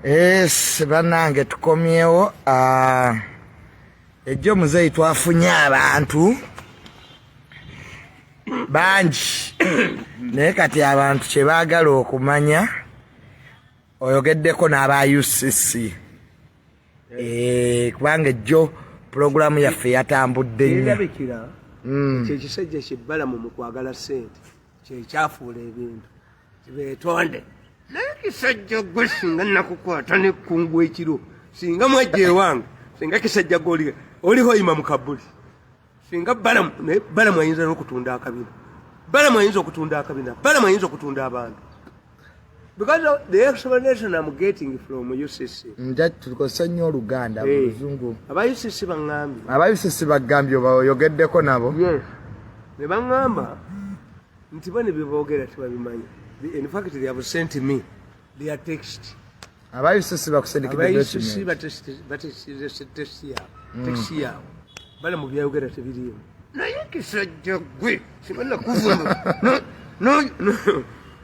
Yes, bannange tukomyewo. Ah, ejjo muzeeyi twafunye abantu bangi, naye kati abantu kye baagala okumanya, oyogeddeko n'aba UCC. Eh, kubanga ejjo pulogulaamu yaffe yatambudde nnyo. Erabikira kyekisajja kyebbalamu mu kwagala ssente, kyekyafuula ebintu kibeetonde. Naye kisajja gwe, singa nakukwata nekkungu ekiro, singa mwajja ewange, singa kisajja gwe oliho yima mu kabuli, singa Balamu. Naye Balamu ayinza n'okutunda akabina, Balamu ayinza okutunda akabina, Balamu ayinza okutunda abantu, because of the explanation I'm getting from UCC. Nja tukozesa nnyo Oluganda. Eh. Oluzungu. Aba UCC baŋŋambye. Aba UCC bagambye oba oyogeddeko nabo? Yes. Ne baŋŋamba nti bo ne byeboogera tebabimanyi. In fact, they have sent me their text. Aba UCC bakusindikidde Aba UCC document? Batesitize text yaabwe, text yaabwe. Bala mu byayogera tebiriimu. Naye kisajja gwe, singa nakuvuma.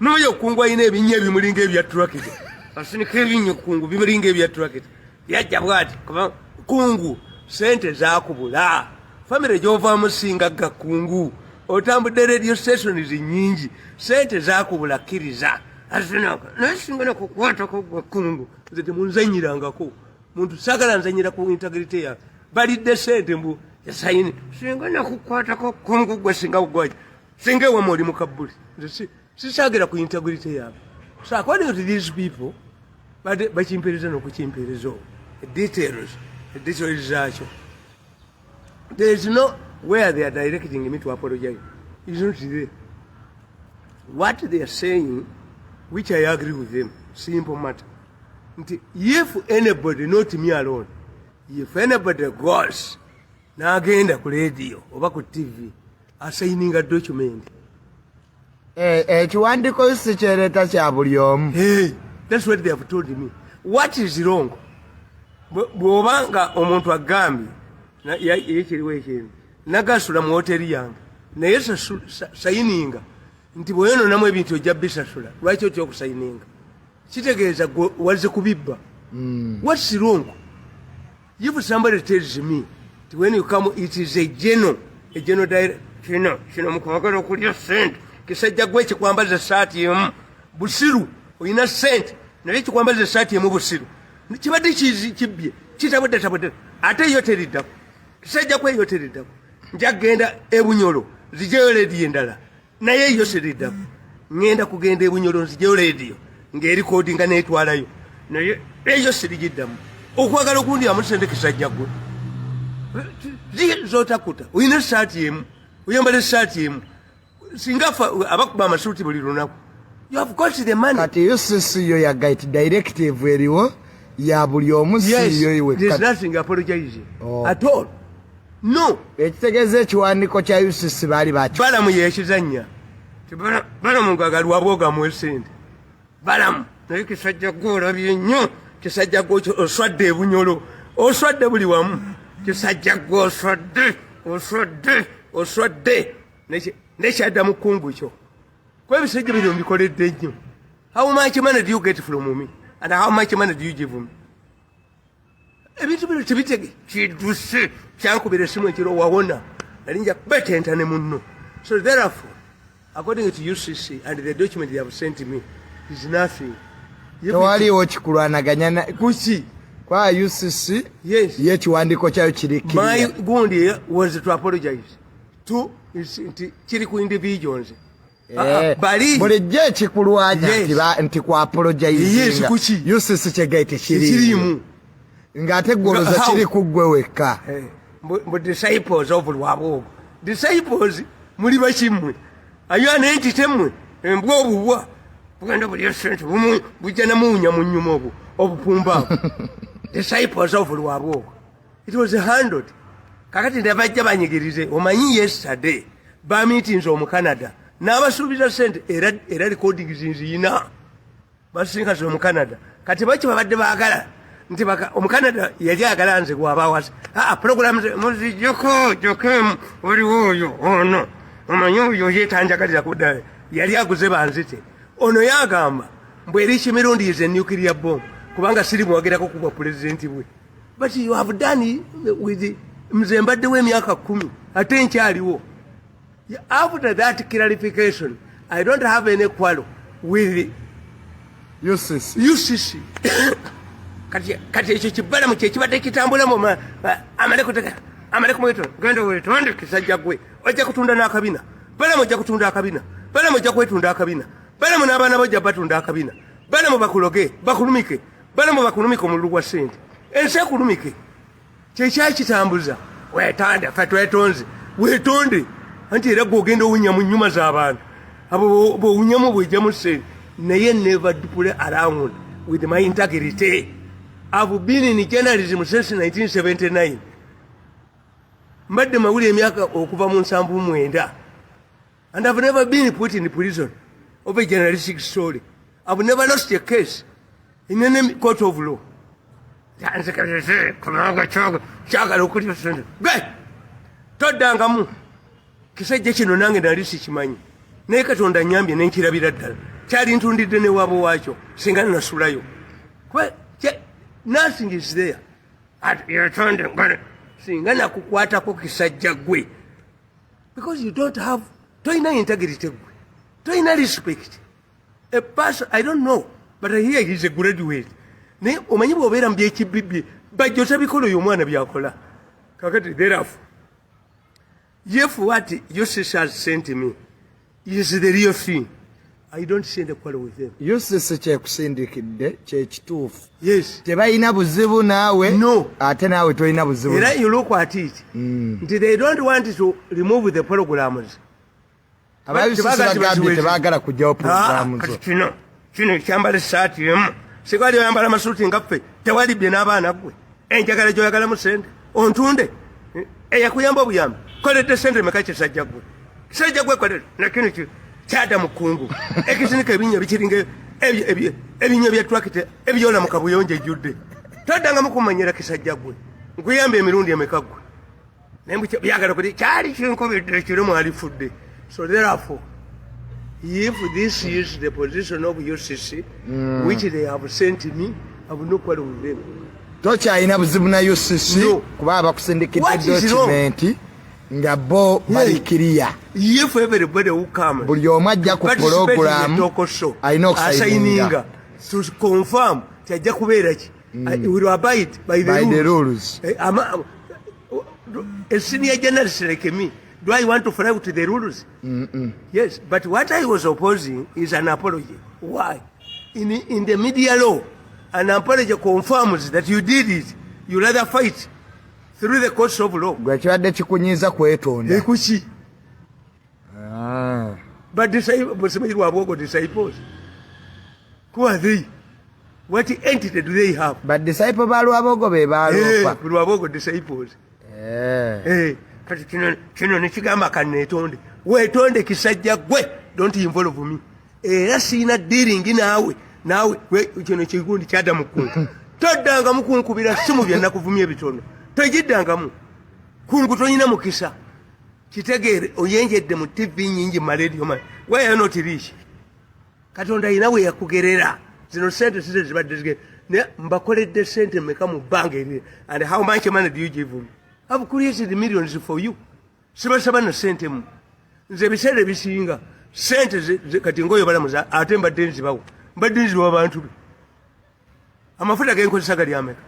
N'oyo kungu alina ebinnya ebimulinga ebya tulakita, asinika ebinnya kungu bimulinga ebya tulakita. Yajja bwati kuba kungu sente zakubula, famire gyovaamu singa ga kungu, otambudde radio stations nyingi, sente zakubula, kkiriza asinaka. Naye singa nakukwatako gwe kungu, nze temunzanyirangako muntu, sagala nzanyira ku integrity yange. Balidde sente mbu yasayini. Singa nakukwatako kungu gwe, singa gwaji, singa ewama oli mu kabbuli. Nze sisaagera ku integrity yange. So according to these people, bakimpeereza n'okukimpeereza obwo details zaakyo, there is no where they are directing me to apologize. Is not there. What they are saying, which I agree with them, simple matter nti if anybody, not me alone, if anybody goes n'agenda ku radio oba ku TV asayininga document. Eh, ekiwandiiko si kyereeta kya buli omu. Hey, that's what they have told me. What is wrong? Bw'oba nga omuntu agambye ye kiriwo ekintu nagasula mu hoteri yange, naye sayininga nti bweyononamu ebintu ojja bisasula, lwaki otya okusayininga? Kitegeeza gwe wazze kubibba. What's wrong if somebody tells me nti when you come, it is a general direct, kino mukwagala okulya sente? Kisajja gwe, kikwambaza esaati emu busiru. Olina sente naye kikwambaza esaati emu busiru. Kibadde kizi kibbye, kitabudde tabudde, ate yo teriddako. Kisajja kwe, yo teriddako. Nja kugenda ebunyolo nzijeyo lediyo endala, naye yo seriddako. Ŋŋenda kugenda ebunyolo nzijeyo lediyo ng'erikodinga netwalayo, naye eyo sirigiddamu. Okwagala okundyamu sente, kisajja gwe, zotakuta. Olina esaati emu, oyambala esaati emu. Singa abakuba amasuuti buli lunaku, you have got the money. Kati UCC yo yagaiti directive eriwo ya buli omu? Yes. Siyo iwe? There's nothing apologizing Oh. at all, no. Ekitegeeza ekiwandiiko kya UCC baali baki Balamu yekizanya. Balamu ngagalwabwogamu esente Balamu. Naye kisajja gwe, olabye nnyo. Kisajja gwe, oswadde ebunyolo, oswadde buli wamu. Kisajja gwe, oswadde, oswadde, oswadde. Nekyadda mu kungu kyo kuba ebisajja bino mbikoledde nnyo. How much money do you get from me and how much money do you give me? Ebintu bino tebitege kidduse. Kyankubira esimu ekiro, wawona nali nja kubetenta ne munno. So therefore, according to UCC and the document they have sent me, is nothing. Tewaliwo kikulwanaganya Kuki? Kwa UCC. Yes. Ye ekiwandiiko kyayo kiri My clear. gundi was to apologize to is nti kiri ku individuals. Ah, ah, Eh, bali bulijjo ekikulwanya nti ku apologizinga. Yes, kuki? UCC kyegayi tekiriimu. Tekiriimu. Ng'ate gwolooza How? kiri ku ggwe wekka. Eh, mbu disciples of Lwabwogo, disciples muli bakimmwe ayo anentite mmwe embwa obubwa bugenda bulya sente bumu bujja namuwunya mu nyuma obwo obupumbaavu. Disciples of Lwabwogo, it was handled. Kakati ndabajja banyigirize. Omanyi yesterday bamitinze omucanada n'abasuubiza sente, era recording zinziyina. Basinkase omucanada. Kati baki babadde baagala nti omucanada yali agala nze gwabawasa. Aa, program muzijjeko jokemu waliwo oyo ono, omanyi oyo yetanjagalira kudda, yali aguze banzite. Ono yagamba mbu eri Kimirundi is a nuclear bomb. Kubanga siri muwagirako kubwa pulezidenti bwe. But you have done with nze mbaddewo emyaka 10 ate nkyaliwo. After that clarification, I don't have any quarrel with UCC. UCC. Kati ekyo kibalamu kyekibadde kitambulamu amale kuteka amale kumweto genda wetonde kisajja gwe ojja kutunda n'akabina. Balamu ojja kutunda akabina. Balamu ojja kwetunda akabina. Balamu n'abaana bojja batunda akabina. Balamu bakuloge bakulumike. Balamu bakulumike omululu gwa ssente. Ensi ekulumike. Kyekyakitambuza wetonde ffe twetonze wetonde anti era gwe ogenda owunya mu nnyuma z'abantu abo bwowunyamu bwejjamu ssente. Naye never play around with my integrity. I've been in journalism since 1979. Mbadde mawulire emyaka okuva mu 79 and I've never been put in prison of a journalistic story. I've never lost a case in any court of law. Kubanga kyagala okulya sente gwe toddangamu kisajja kino nange nali sikimanyi naye Katonda nyambye nenkirabira ddala kyali ntundidde ne waabo waakyo singa nasulayo. Kuba nothing is there. Ati yetonde ngane singa nakukwatako kisajja gwe because you don't have toyina integrity gwe toyina respect. A person I don't know, but I hear he's a graduate. Naye omanyi bw'obeera mu byekibibbi bajjo tabikola oyo omwana byakola. Kakati therefore, if what UCC has sent me is the real thing, I don't see any quarrel with them. UCC kyekusindikidde kyekituufu. Yes. Tebalina buzibu naawe. No. Ate naawe tolina buzibu. Era you look at it nti they don't want to remove the programs. Aba UCC Tebaagala bagambye kibaziwezi. tebaagala kugyawo puroguramu Kati zo. kino kyambala esaati emu sikwali oyambala amasuuti nga ffe tewalibye n'abaana gwe enjagala gyoyagalamu sente ontunde eyakuyamba obuyambi koledde sente meka kisajja gwe kisajja gwe kolere nakino kyada mu kkungu ekisinika ebinnya bikiringa ebinnya bya twakita ebyola mu kabuyonjo ejjudde toddangamu kumanyira kisajja gwe nkuyamba emirundi emeka gwe naye mbu byagala kuti kyali kinkubidde ekiro mwalifudde. So therefore, if this is the position of UCC which they have sent me, I will not quarrel with them. Tokyalina buzibu na UCC? No. Kuba bakusindikidde What is wrong? document nga bo bali clear. If everybody who comes Buli omu ajja ku participate in the puroguramu talk show alina okusayininga. Asayininga to confirm ti ajja kubeera ki will abide by the By the rules. rules. A senior journalist like me, do I want to fly to the rules? Yes, but what I was opposing is an apology. Why? In the media law, an apology confirms that you did it. You rather fight through the course of law. Gwe kibadde kikunyiiza kwetonda. Ekuki? Ah. But disciples, Rwabwogo disciples, who are they? What entity do they have? Ba disciple ba Lwabogo be baloopa. Rwabwogo disciples. Eh. Kati kino nekigamba kaneetonde weetonde kisajja gwe don't involve me era siina dealing naawe kino kigundi kyadda mukungu toddangamu kunkubira simu byenakuvumya ebitono togiddangamu kungu tolina mukisa kitegeere oyenjedde mu TV nyingi maradio why not rich? Katonda alina we yakugerera zino sente size zibadde zige naye mbakoledde sente meka mu bbanga eri and how much money do you give me? I've created millions for you. Sibasaba na sente mu nze ebiseera ebisinga sente kati ngoyo balamuza ate mbadde nzibawo mbadde nzibawo abantu be amafuta genkozesa gali ameka?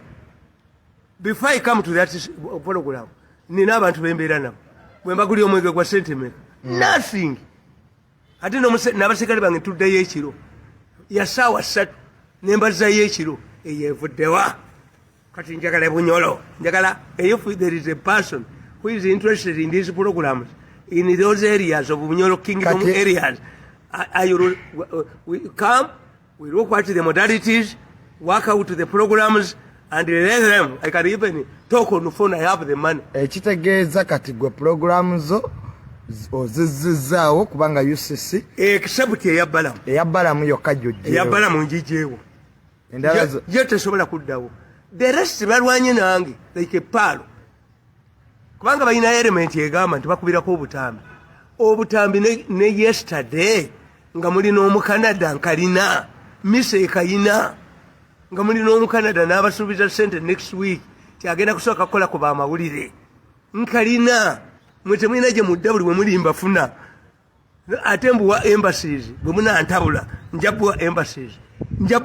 Before I come to that program, nina abantu bembeera nabo bwe mbagulya omwenge gwa sente meka? Nothing. Ate n'abaserikale bange tuddeyo ekiro ya ssaawa 3 nembazzayo ekiro eyo evuddewa. Kati njagala Bunyolo njagala if there is a person who is interested in these programs in those areas of Bunyolo Kingdom areas, I will, we come, we look at the modalities, work out the programs and let them. I can even talk on the phone. I have the money. Ekitegeeza kati gwe puroguramu zo ozizzizaawo kubanga UCC Except eya Balamu. Eya Balamu yokka Eya gyojjeewo. Balamu njijeewo. Endala zo Yo tesobola kuddawo. The rest balwanye nange like epaalo kubanga balina element egamba nti bakubirako obutambi obutambi ne yesterday nga muli n'omukanada nkalina misa ekayina. Nga muli n'Omucanada n'abasuubiza sente next week, kyagenda kusooka kukola ku bamawulire. Nkalina mwe temulina gye mudda, buli bwe muli mbafuna. Ate mbuwa embassies, bwe munantabula nja buwa embassies, nja.